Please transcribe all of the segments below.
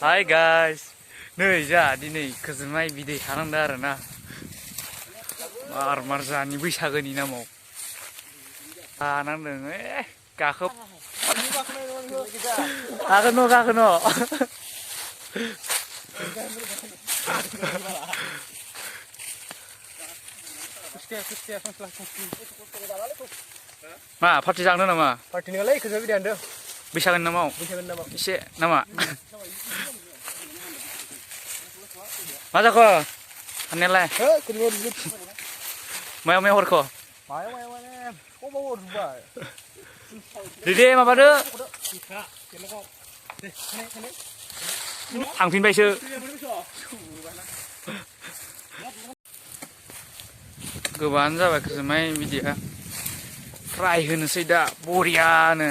Hai guys, नै जा दिनै खोजोननाय बिदै हानांदों आरोना मारजानि बैसागोनि नामाव हानांदों गाखोब गाखोन' मा पार्टि जानो नामा? पार्टि नङालै खोजोननाय बिदै हानदों बैसागोनि नामाव एसे नामा? मा जाखो हाननायालाय? मायाव हरखो? दे माबादो थांफिनबायसो गोबाङानो जाबाय खोजोननाय बिदैया फ्राय होनोसै दा बरियानो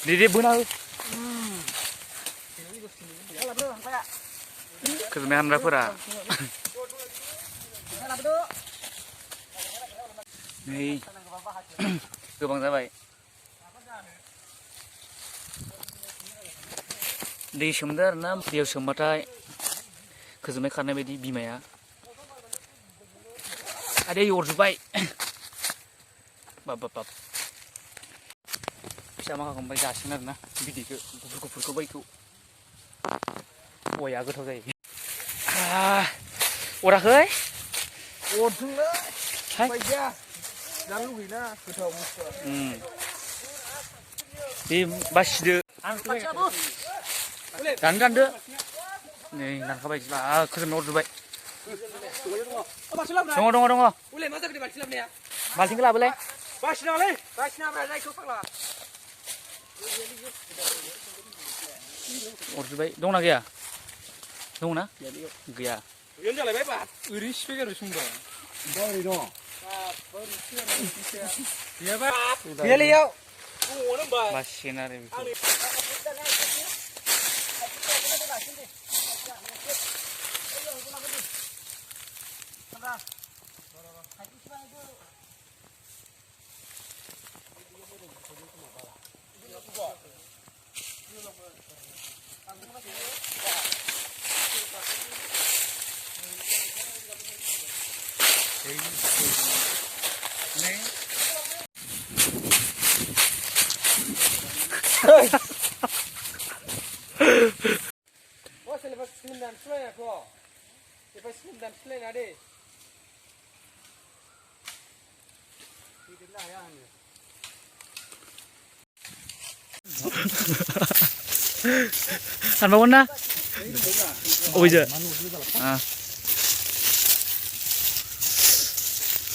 दे बोना हो खोजोननाय हानग्राफोरा नै गोबां जाबाय दै सोमदो आरोना दैयाव सोमबाथाय खोजोननाय खारनाय बायदि बिमाया आदै अरजोब्बाय बाब फिसा माखाखौ ओमफ्राय जासिगोन आरोना बिदैखौ गुफुरखौ बैखौ बया गोथाव जायो अराखै अरथोंलै बायदिया जानो लुगैयोना गोथाव बुस्थुआ बे बासिदो दानदो नै दानखाबाय खोजोनना अरजोब्बाय दङ बाल्थिंखौ लाबोलाय अरजोब्बाय दंना गैया दंना गैया ओरैनो सिफायगारो संबा ओरै दङ गैयालैयाव बासिगोन आरो बेखौ हानबावगोन ना अबेजों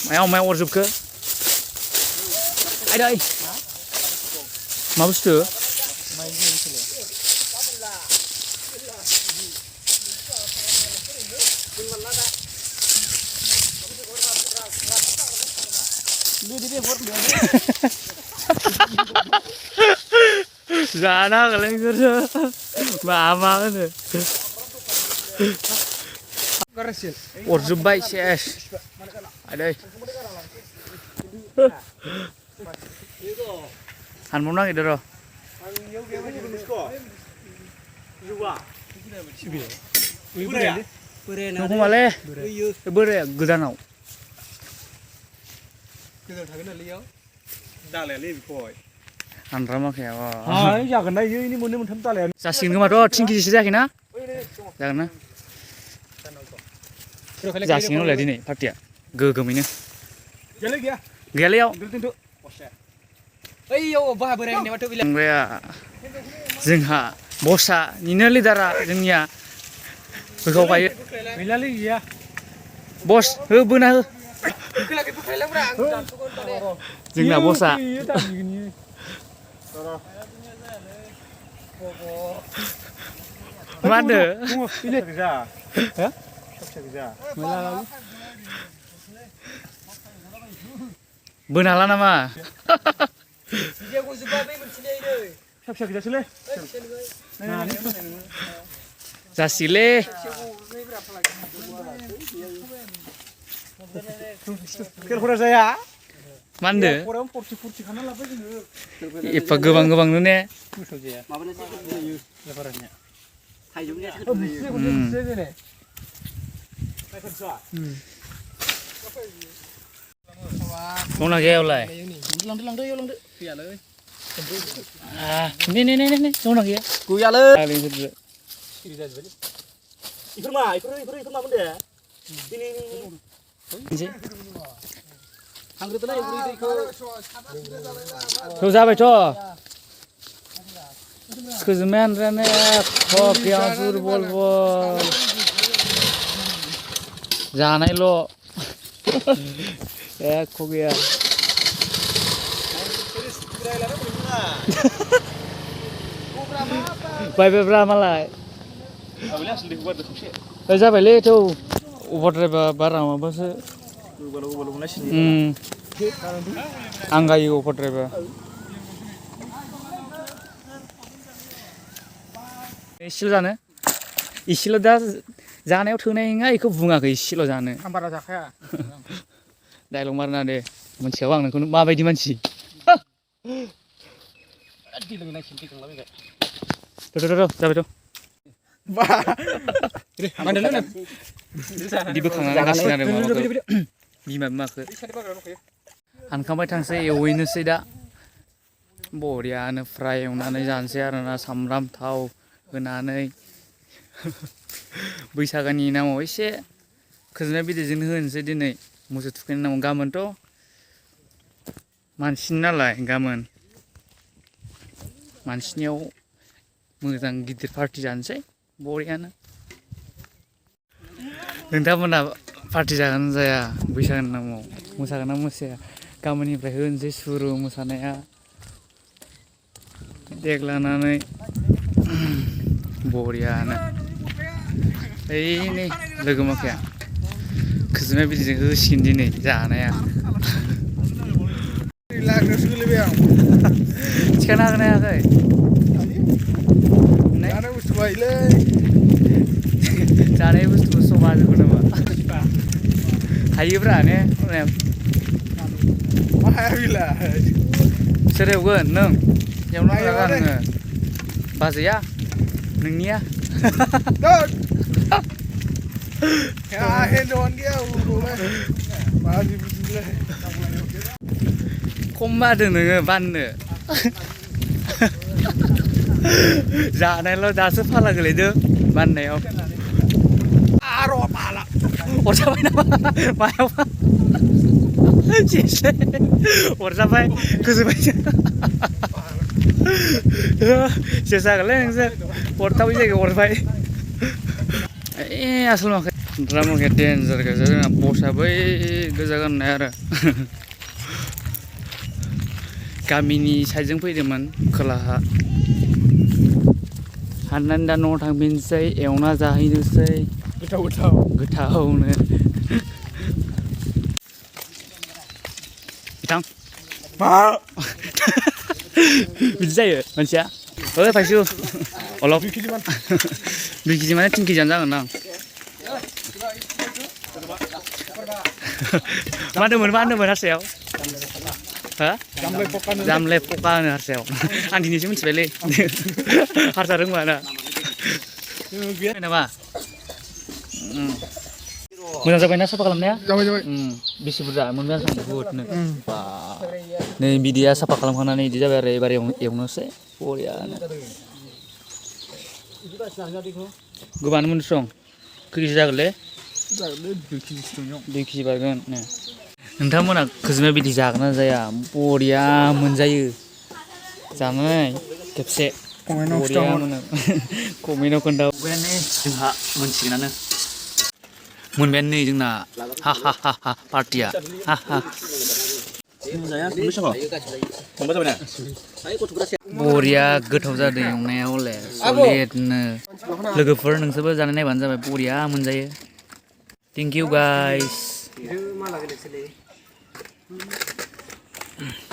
मायाव अरजोबखो आयदै मा बुस्थु जाना होगोनलै नोंसोरसो मा होनो अरजोब्बाय सेस आदै हानबावनो नागिरदों र' खोमालै बोराया गोदानाव हानद्रा माखाया जागोन ना इनि मोननै मोनथाम दालाया जासिगोन खोमाथ' 3 केजिसो जायाखैना जागोन ना जासिगोन हले दिनै पार्टिया गोगोमैनो गैयालै ओमफ्राय जोंहा बसआनिनो लिडारा जोंनिया होखावखायो बस हो बोना हो जोंना बसआ मा होनदो बोनो हाला नामा जासिगोनलै खेलफोरा जाया मा होनदो खराव फुरथि खाना लाबाय जोङो एफा गोबां ने गोसोआव जाया माबानासो जायो लेबारनिया थाइजौनियासो ओ गोथाव बुस्रि जायो जेने दंना गैया बेयावलाय लांदो इयाव लांदो गैयालै ने दंना गैया गैयालै आलिंफोरजो सिरि जाजोबाय इफोर मामोन दे दिनै मोनसे थांग्रोदोलाय दैखौ थ' जाबायथ' खोजोमनाय आन्द्रायानो खफियाव दुरबल बल जानायल' एख' गैया बायबायब्रा मालाय जाबायलै थौ अभारद्राइभा बारा माबासो आं गायो अभारद्राइभा एसेल' जानो इसेल' दा जानायाव थोनाय नङा बेखौ बुङाखै इसेल' जानो आं बारा जाखाया डाइलग मारना दे मोनथियाबा आं नोंखौ माबायदि मानसि जाबायथ' बिदि बोखांनानै गासिनो आरो माबाखौ बिमा बिमाखौ हानखांबाय थांसै एवहैनोसै दा बरियानो फ्राय एवनानै जानोसै आरोना सामब्राम थाव होनानै बैसागोनि नामाव एसे खोजोमनाय बिदैजोंनो होनोसै दिनै मोसौ थुखैनाय नामाव गाबोनथ' मानसिनि नालाय गाबोन मानसिनियाव मोजां गिदिर पार्टि जानोसै बरियानो नोंथांमोना पार्टि जागोन जाया बैसागोनि नामाव मोसागोन ना मोसाया गाबोननिफ्राय होनोसै सुरु मोसानाया देग लानानै बरियानो ओइ नै लोगो माखाया खोजोमनाय बिदैजों होसिगोन दिनै जानाया थिखांनो हागोन ना हायाखै जानाय बुस्थु बायलै जानाय बुस्थुखौ समा जोबो नामा हायोब्रा ने मा हाया बेलाय सोर एवगोन नों एवनो हागोन नोङो बाजैया नोंनिया हिन्जावानो गैया बाजै बुजिलाय खम बादों नोङो बाननो जानायल' दासो फाला गोलैदों बाननायाव आरो माला अरजाबाय नामा मायावबा अरजाबाय गोजोबाय सेस जागोनलै नोंसोर अरथाबै जायगायाव अरबाय ए आसोल माखाया द्रामाखाया डेन्जार गोजा जोंना बसआ बै गोजा गाननाय आरो गामिनि साइडजों फैदोंमोन खोलाहा हाननानै दा न'आव थांफिनसै एवना जाहैनोसै गोथावनो बिथां मा बिदि जायो मानसिया ओइ फायसु अलप 2 केजि माने 3 केजियानो जागोन आं मा होनदोंमोन हारसायाव हा जामले पका होनो हारसायाव आं दिनैसो मिथिबायलै हारसा रोंबा ना नामा मोजां जाबायना साफा खालामनाया जाबाय बेसे बुरजा मोनबाय आं बुहुदनो नै बिदिया साफा खालामखांनानै बिदि जाबाय आरो एबार एवनोसै बरियानो गोबाङानो मोनसं खै केजि जागोनलै 2 केजि बारगोन नोंथांमोना खोजोमनाय बिदि जागोन ना जाया बरिया मोनजायो जानानै खेबसे बरिया मोनो कमेन्टआव खोन्था जोंहा मोनसिगोनानो मोनबायानो नै जोंना हा हा हा हा पार्टिया हा हा बरिया गोथाव जादों एवनाया हले सलिडनो लोगोफोर नोंसोरबो जानाय नायबानो जाबाय बरिया मोनजायो थेंक इउ गाइस